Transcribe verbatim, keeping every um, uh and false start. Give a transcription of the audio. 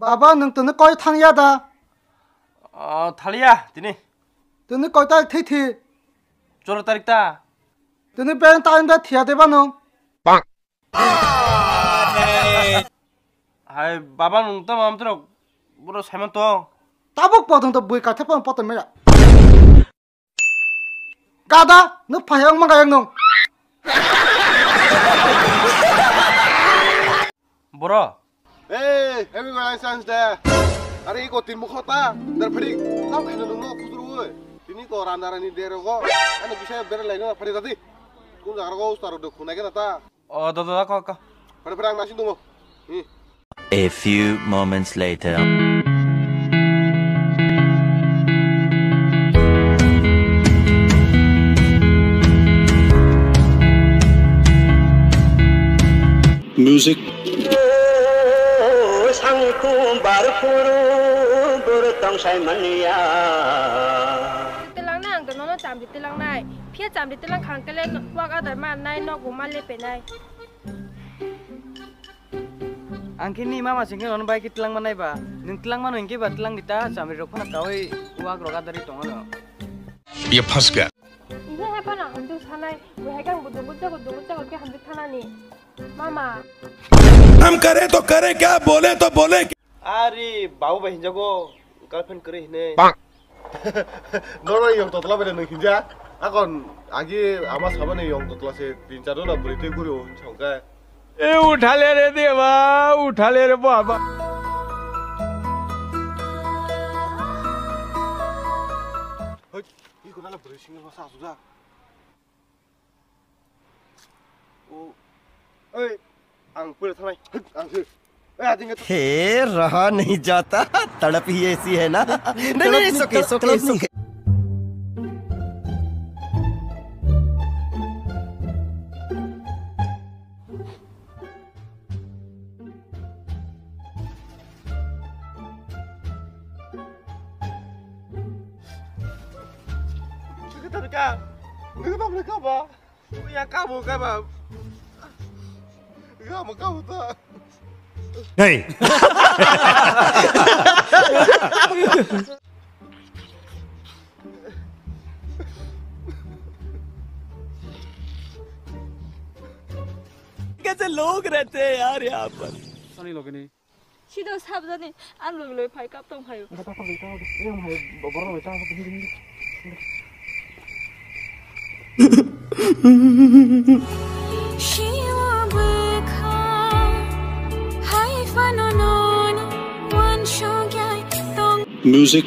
Baba, nwng tini koi thangya da? O, thaliya tini. Tini koi tarik thwi thi? Choro tarik ta. Tini ben time da thiya de ba nwng? Hai baba, nwng tamo amtrok boro saiman tong. Tabuk podon to bui kathe pon poto mera. Gada, nwng phai ang mangayang nwng. Boro. Hey, happy Valentine's Day. Are iko tin mukho ta, dar phadi, tau khaina nwngno khujuru oi. Tini ko randa rani de rogo, ano bisa bere laino phadi tadi. Kun jaga rogo ustaro de khunai kena ta. O, do, do, do, ko, ko. Phadi phadi ang nasin dungo. Hmm. A few moments later. Music. Sangku barpuru bur tong sai mania. Telang na ang to nono chamri telang nai. Phiya chamri telang khang kele wak adar ma nai nok bo ma lepe nai. Ang khe ni mama singkhe nono bai khe tlang manai ba. Nwng tlang mano hinkhe ba tlang di ta, chamri rok phano kaui wak rok adari tongo no. Ye phas gaya. Ini hai phano hamjwk sanai, bui hai khe ang bo dungut jago, dungut jago khe hamjwk thanani. Mama. हम करें तो करें क्या, बोले तो बोले क्या? Ari, babu bai hinjago, girlfriend kwrwi hinwi. Nono yong totla bai nwng hinja. Akon agi ama sabani yong totla se tin char jona bwrwi twi guri o hinsa hwnkhe. ए उठा ले रे देवा, उठा ले रे बाबा। Hoi, iko nala bwrwi singo sa suja. O, ei, ang pura thanai. Ang se. Ei, ating ka. हे रहा नहीं जाता, तड़प ही ऐसी है ना। नहीं, नहीं, नहीं, it's okay, it's okay, it's okay। Ngitam ka. Ngitam ka ba. Ya kamu ka ba. Kamu kamu ta. Hey. कैसे लोग रहते हैं यार यहाँ पर। Sani logini. Sido sabjani, ang logiloi phai kap tong phaio. Shiwa bwkha, hai phano nono wansuk yai tong. Music.